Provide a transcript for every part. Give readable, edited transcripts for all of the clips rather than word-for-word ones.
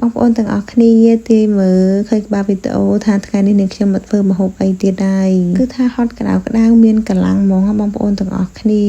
បងប្អូនទាំងអស់គ្នាទាយមើលឃើញក្បាលវីដេអូថាថ្ងៃនេះនាងខ្ញុំមកធ្វើម្ហូបអីទៀតហើយគឺថាហត់ក្តៅក្តៅមានកម្លាំងហ្មងបងប្អូនទាំងអស់គ្នា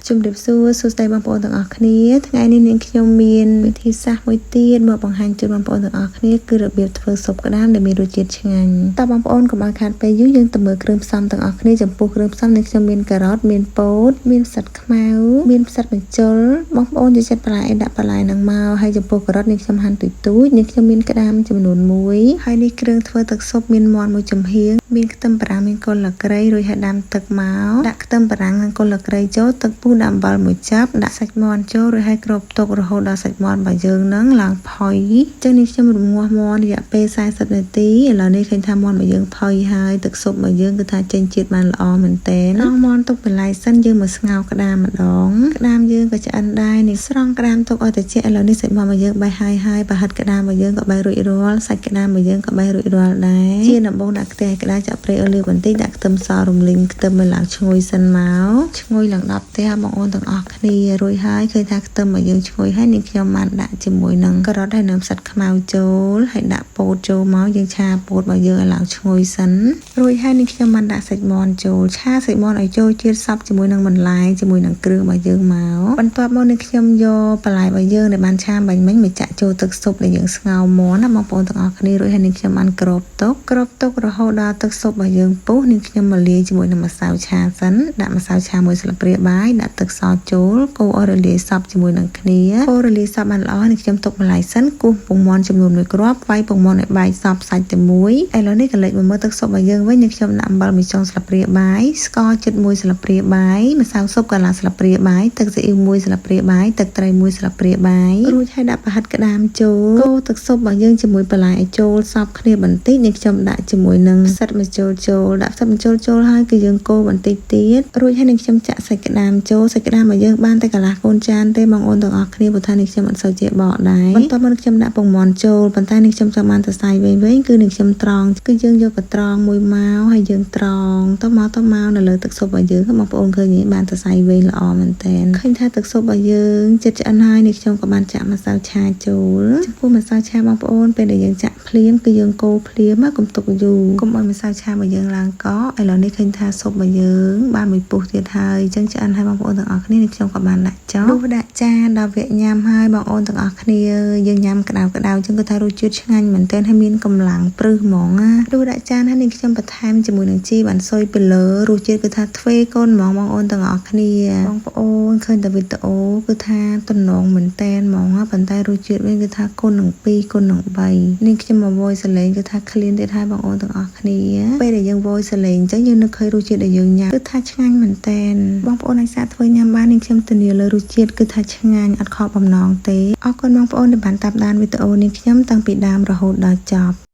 ជំរាបសួរសួស្តីបងប្អូនទាំងអស់គ្នាថ្ងៃនេះនាងខ្ញុំមានវិធីសាស្ត្រមួយទៀតមកបង្ហាញជូនបងប្អូនទាំងអស់គ្នាគឺរបៀបធ្វើស៊ុបក្តាមដែលមានរសជាតិឆ្ងាញ់តើបងប្អូនកុំឲ្យខាតពេលយូរយើងទៅមើលគ្រឿងផ្សំទាំងអស់គ្នាចំពោះគ្រឿងផ្សំនាងខ្ញុំមានការ៉ុតមានពោតមានផ្សិតខ្មៅមានផ្សិតបញ្ជុលបងប្អូនចូលចិត្តបន្លែអីដាក់បន្លែនឹងមកហើយចំពោះការ៉ុតនាងខ្ញុំហាន់ទូចទូចនាងខ្ញុំមានក្តាមចំនួន1ហើយនេះគ្រឿងធ្វើទឹកស៊ុបមានមាន់មួយចំហៀងមានខ្ទឹមបារាំងមានគល់ស្លឹកគ្រៃរួចហើយដាំទឹកមកដាក់ខ្ទឹមបារាំងនិងគល់ស្លឹកគ្រៃចូលទឹកពុះដាក់អំបិលមួយចាប់ដាក់សាច់មាន់ចូលរួចហើយគ្របទុករហូតដល់សាច់មាន់របស់យើងនឹងឡើងផុយចឹងនេះខ្ញុំរងាស់មាន់រយៈពេល40នាទីឥឡូវនេះឃើញថាមាន់របស់យើងផុយហើយទឹកស៊ុបរបស់យើងគឺថាចេញជាតិបានល្អមែនទែនរងមាន់ទុកបន្លែសិនយើងមកស្ងោរក្តាមម្ដងក្តាមយើងក៏ឆ្អិនដែរនេះស្រង់ក្តាមទុកឲ្យត្រជាក់ឥឡូវនេះសាច់មាន់របស់យើងបេះហើយហើយប្រហិតក្តាមរបស់យើងក៏បេះរួចរាល់សាច់ក្តាមរបស់យើងក៏បេះរួចរាល់ដែរជាដំបូងដាក់ខ្ទះក្តៅចាក់ប្រេងអូលីវបន្តិចដាក់ខ្ទឹមសរំលីងខ្ទឹមឲ្យឡើងឈ្ងុយសិនមកឈ្ងុយឡើង10ផ្ទះបងប្អូនទាំងអស់គ្នារួចហើយឃើញថាខ្ទឹមរបស់យើងឈ្ងុយហើយនេះខ្ញុំបានដាក់ជាមួយនឹងការ៉ុតហើយនឹងផ្សិតខ្មៅចូលហើយដាក់ពោតចូលមកយើងឆាពោតរបស់យើងឲ្យឡើងឈ្ងុយសិនរួចហើយនេះខ្ញុំបានដាក់សាច់មាន់ចូលឆាសាច់មាន់ឲ្យចូលជាតិសព្វជាមួយនឹងបន្លែជាមួយនឹងគ្រឿងរបស់យើងមកបន្ទាប់មកនេះខ្ញុំយកបន្លែរបស់យើងដែលបានឆាបាញ់មិញមកចាក់ចូលទឹកស៊ុបដែលយើងស្ងោរមាន់ណាបងប្អូនទាំងអស់គ្នារួចហើយនេះខ្ញុំបានគ្របទុកគ្របទុករហូតដល់ទឹកស៊ុបរបស់យើងពុះនេះខ្ញុំមកលាយជាមួយនឹងម្សៅឆាសិនដាក់ម្សៅឆាមួយស្លាបព្រាបាយដាក់ទឹកសចូលកូរឲ្យរលាយសព្វជាមួយនឹងគ្នាកូររលាយសព្វបានល្អនេះខ្ញុំទុកម្លាយសិនគោះពងមាន់ចំនួនមួយគ្រាប់វាយពងមាន់ឲ្យបែកសព្វសាច់តែមួយឥឡូវនេះក៏លេចមកមើលទឹកស៊ុបរបស់យើងវិញនេះខ្ញុំដាក់អំបិលមួយចុងស្លាបព្រាបាយស្ករជិតមួយស្លាបព្រាបាយម្សៅស៊ុបកន្លះស្លាបព្រាបាយទឹកស៊ីអ៊ីវមួយស្លាបព្រាបាយទឹកត្រីមួយស្លាបព្រាបាយរួចហើយដាក់ប្រហិតក្តាមចូលកូរទឹកស៊ុបរបស់យើងជាមួយបន្លែឲ្យចូលសព្វគ្នាបន្តិចនេះខ្ញុំដាក់ជាមួយនឹងផ្សិតម្ជុលចូលដាក់ផ្សិតម្ជុលចូលហើយគឺយើងកូរបន្តិចទៀតរួចហើយនឹងខ្ញុំចាក់សាច់ក្តាមចូលសាច់ក្តាមរបស់យើងបានតែកន្លះកូនចានទេបងប្អូនទាំងអស់គ្នាព្រោះថានេះខ្ញុំអត់សូវចេះបកដែរបន្ទាប់មកខ្ញុំដាក់ពងមាន់ចូលប៉ុន្តែនេះខ្ញុំចង់បានសរសៃវែងៗគឺនេះខ្ញុំត្រង់គឺយើងយកកត្រងមួយមកហើយយើងត្រង់ទៅមកទៅមកនៅលើទឹកស៊ុបរបស់យើងបងប្អូនឃើញបានសរសៃវែងល្អមែនតើឃើញថាទឹកស៊ុបរបស់យើងចិត្តឆ្អិនហើយនេះខ្ញុំក៏បានចាក់ម្សៅឆាចូលចំពោះម្សៅឆាបងប្អូនពេលដែលយើងចាក់ភ្លាមគឺយើងកូរភ្លាមកុំទុកយូរកុំឲ្យម្សៅឆារបស់យើងឡើងកកឥឡូវនេះឃើញថាស៊ុបរបស់យើងបានមួយពុះទៀតហើយអញ្ចឹងឆ្អិនហើយបងប្អូនទាំងអស់គ្នានេះខ្ញុំក៏បានដាក់ចុះដាក់ចានដល់វគ្គញ៉ាំហើយបងប្អូនទាំងអស់គ្នាយើងញ៉ាំក្តៅក្តៅអញ្ចឹងគឺថារសជាតិឆ្ងាញ់មែនទែនហើយមានកម្លាំងព្រឹសហ្មងណាដួសដាក់ចានហើយនេះខ្ញុំបន្ថែមជាមួយនឹងជីបានស៊ុយពីលើរសជាតិគឺថាទ្វេកូនហ្មងបងប្អូនទាំងអស់គ្នាបងប្អូនឃើញតែវីដេអូគឺថាតំណងមែនតែនហ្មងប៉ុន្តែរសជាតិវិញគឺថាគុណនឹង2គុណនឹង3នេះខ្ញុំមកវយសលេងគឺថាឃ្លានទៀតហើយបងប្អូនទាំងអស់គ្នាពេលដែលយើងវយសលេងអញ្ចឹងយើងនឹកឃើញរសជាតិដែលយើងញ៉ាំគឺថាឆ្ងាញ់មែនតែនបងប្អូនអាចសាកធ្វើញ៉ាំបាននេះខ្ញុំធានាលើរសជាតិគឺថាឆ្ងាញ់អត់ខកបំណងទេអរគុណបងប្អូនដែលបានតាមដានវីដេអូនេះខ្ញុំតាំងពីដើមរហូតដល់ចប់។